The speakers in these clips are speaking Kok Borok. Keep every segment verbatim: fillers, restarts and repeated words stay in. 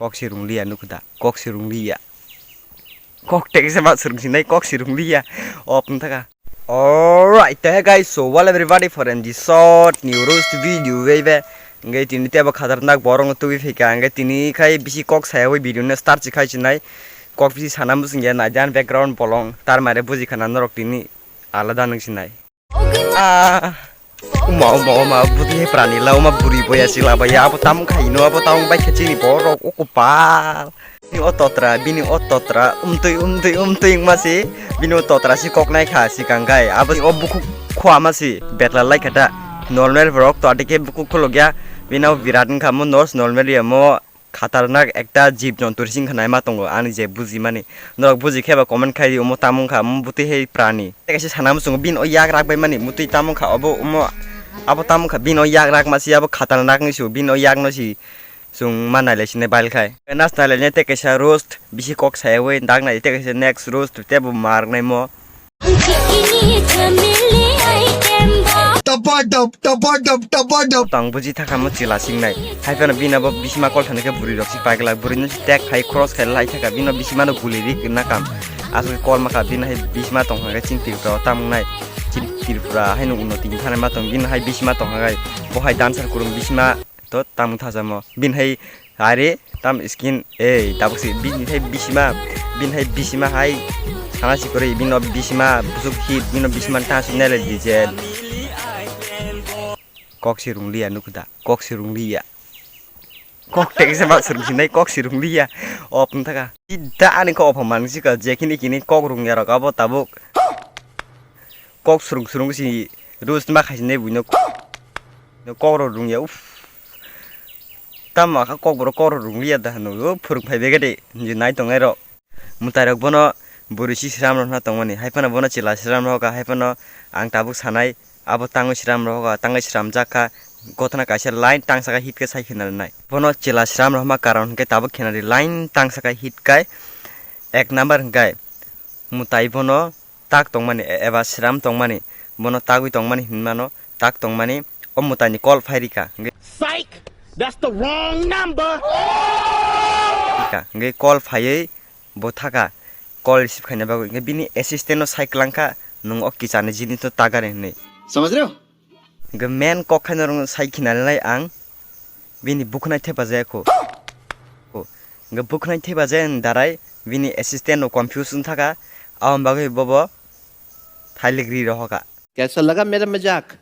Kok si rung liya nukda, kok si rung liya. Kok tekisa ma swrwng sinai, kok si rung liya. Op wng thaka. Alright, hey guys, so well everybody for in this short new roast video, baby. Hwnkhe tini tebo khatarnak borok no tubui phaikha, hwnkhe tini khai bisi kok sayawi video no start si khai sinai. Kok bisi sana muchung ya nai dan background bolong, tar mare buji khana norok tini alada nung sinai. Ah. Uma, uma, uma, buti he prani la, uma buri boya sila baya, abo tam khai no, abo tam bai khe chini borok, o kopal. Bini o totra, bini o totra, umtui, umtui, umtui wngma si, bini o totra si kok nai kha, si kang kai, abo o bukhuk khua ma si, betla lai kha ta, normal borok to ati khe bukhuk khuluk ya, bini o birat wngkha mo nors normal ya mo, khatarnak ekta jib jontur sing kha naima tongo, ani je bujimani. Norok buji khe ba comment khai di, omo tamo wngkha, omo butui hai prani. Tei kaisa sana muchungo bini o yak rak bai mani, mutui tamo wngkha, obo omo, abo tamo wngkha, bini o yak rak ma si, abo khatarnak wngwi si, bini o yak no si chwng ma nailai sini bail khai. Nas nailai ne tei kaisa roast, bisi kok sayawi dak nai tei kaisa next roast, tei bo mar nai mo. Tong buji thaka mo chila singnai. Hai phano bini bo bisima kol thani khe bwrwi rok si paigla. Bwrwi no si tek khai cross khai lai thaka. Bini bisima no guli ri na kam. Aswk kol ma kha bini hai bisima tong kha chini Tripura o tamung nai. Chini Tripura hai no unnoti thani ma tong bini hai bisima tong kha. Bo hai dancer kurung bisima. To tamo thajamo. Bini hai are tam skin ei tabuk si bini hai bisima, bini hai bisima hai sana si kori bini no bisima busuk hit bini no bisima ta si nele di je. Kok si rung liya nukda, kok si rung liya. Kok tekisa ma sirung sinai kok si rung liya. Op wng thaka. Ida ani kok opha man si ka je kini kini kok rung ya rok abo tabuk. Kok srung srung si rus ma khai sinai buino. No kok rok rung ya, uff. Tamo kha kok borok kok rok rung liya da hano, o phwrwng phai bege de, je nai tongnai rok. Mwtai rok bono bwrwi si sram rok na tongmani, hai phano bono chwla sram rok, hai phano ang tabuk sanai, abo tangwi sram rok, tangwi sram jak kha, gotna kaisa line tang saka hit khe sai khena nai. Bono chwla sram rok ma karon hwnkhe tabuk khena di line tang saka hit kai, ek number hwnkhe mwtai bono tak tongmani e-, eba sram tongmani, bono tagwi tongmani hinmano, tak tongmani o mwtaini kol phai rikha. Hwnkhe Psych! That's the wrong number! Rikha. Hwnkhe kol phaiwi bo thaka, kol receive khaina bagwi. Hwnkhe bini assistant no sai kwlangkha, "Nwng o kichani jinis no tagari," hinwi. Samajh rahe ho? Hwnkhe main kok khaina rwng sai khinalai ang bini bukhnai thepajaya kho. Hwnkhe bukhnai thepajaya ni darai bini assistant no confuse wng thaka, aboni bagwi bobo thailik ri rohokha. Kaisa laga mera majak?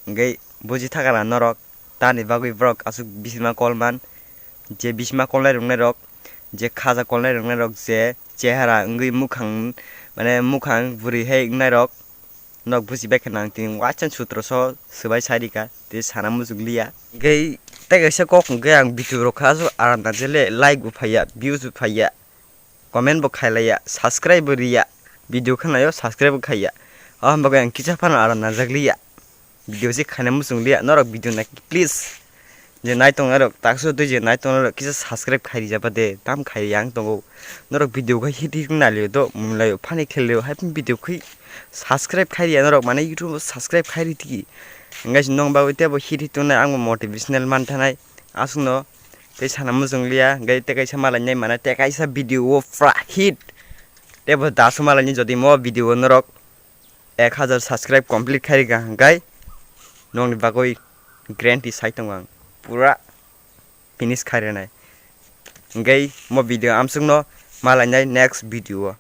Hwnkhe buji thakara norok tani bagwi borok aswk bisima kol man, je bisima kolnai rwngnairok, je khaja kolnai rwngnairok, je chehara wngwi mukhang mane mukhang bwrwi hai wngnairok. Nok busi bai khe nang tini waisa sutro so swbai sai rikha tei sana muchung liya. Hwnkhe tei kaisa kok hwnkhe ang video rok kha aswk aram nang jele like bo phaiya, views bo phaiya, comment bo khailaiya, subscribe bo riya, video khe naio subscribe bo khaiya. Aboni bagwi ang kisa phano aram nangjak liya. Video se khaina muchung liya, norok video nai please. Je nai tongnai rok, taksa twi je nai tongnai rok, kisa subscribe khai rijaba de, tam khai yang tongo. Norok video khai hit hit nai lio do, mung laio, phani khe lio, hai phano video khai subscribe khai riya norok, mane YouTube o subscribe khai ri tiki. Hingke se nong bagwi tebo hit hit tongnai, ang bo motivational man thanai, aswk no tei sana muchung liya, hingke tei kaisa malai nai mane, tei kaisa video o pura hit, tebo dasu malai ni jodi mo video o norok ek hajar subscribe complete khai rikha hingke nongni bagwi guarantee sai tongo ang, pura finish khai rwnai. Hingke mo video amswkno malainai next video o.